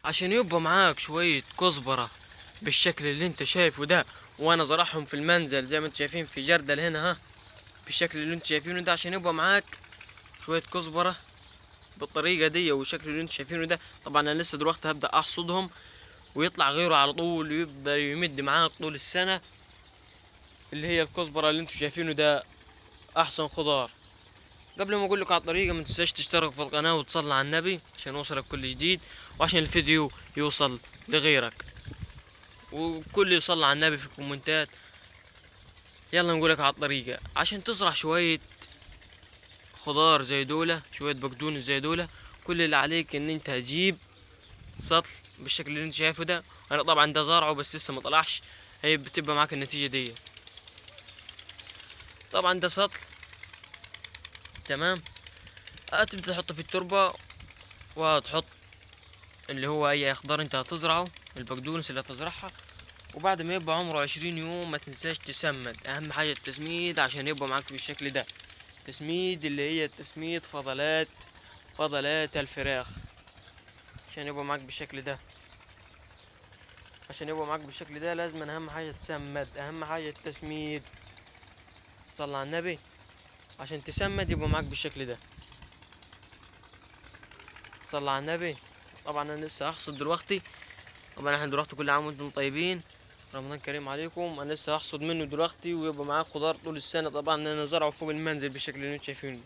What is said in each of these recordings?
عشان يبقى معاك شوية كزبرة بالشكل اللي انت شايفه ده. وانا زرعهم في المنزل زي ما انتم شايفين في جردل هنا، ها، بالشكل اللي انتم شايفينه ده، عشان يبقى معاك شوية كزبرة بالطريقة دي والشكل اللي انتم شايفينه ده. طبعا انا لسه دلوقتي هبدأ احصدهم ويطلع غيره على طول ويبدأ يمد معاك طول السنة. اللي هي الكزبرة اللي انتم شايفينه ده احسن خضار. قبل ما اقول لكم على الطريقة ما تنساش تشترك في القناة وتصلي على النبي عشان يوصلك كل جديد، وعشان الفيديو يوصل لغيرك، وكل يصلي على النبي في الكومنتات. يلا نقولك على الطريقة. عشان تزرع شوية خضار زي دولة، شوية بقدونس زي دولة، كل اللي عليك ان انت هتجيب سطل بالشكل اللي انت شايفه ده. انا طبعا ده زرعه بس لسه ما طلعش، هي بتبقى معاك النتيجة دي. طبعا ده سطل، تمام. تبدأ تحطه في التربة وتحط اللي هو اي خضار انت هتزرعه، البقدونس اللي هتزرعها. وبعد ما يبقى عمره 20 يوم ما تنساش تسمد، اهم حاجة التسميد عشان يبقى معاك بالشكل ده. تسميد اللي هي التسميد فضلات الفراخ، عشان يبقى معاك بالشكل ده. عشان يبقى معاك بالشكل ده لازم اهم حاجة تسمد، اهم حاجة التسميد. صلى على النبي. عشان تسمد يبقى معاك بالشكل ده. صلى على النبي. طبعا انا لسه هحصد دلوقتي. طبعا احنا دلوقتي كل عام وانتم طيبين، رمضان كريم عليكم. انا لسه هحصد منه دلوقتي ويبقى معاه خضار طول السنة. طبعا انا زرعه فوق المنزل بالشكل اللي انتم شايفينه،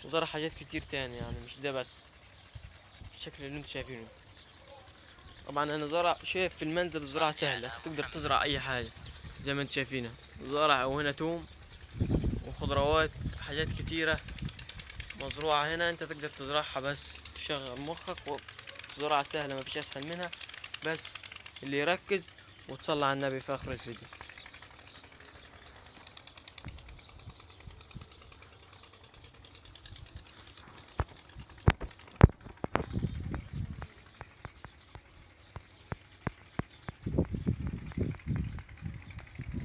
وزرع حاجات كتير تاني، يعني مش ده بس، بالشكل اللي انتم شايفينه. طبعا انا زرع، شايف في المنزل الزراعة سهلة، تقدر تزرع اي حاجة زي ما انتم شايفينها. زرع وهنا توم وخضروات، حاجات كتيرة مزروعة هنا، انت تقدر تزرعها، بس تشغل مخك وزراعة سهلة ما فيش اسهل منها، بس اللي يركز وتصلي على النبي في اخر الفيديو.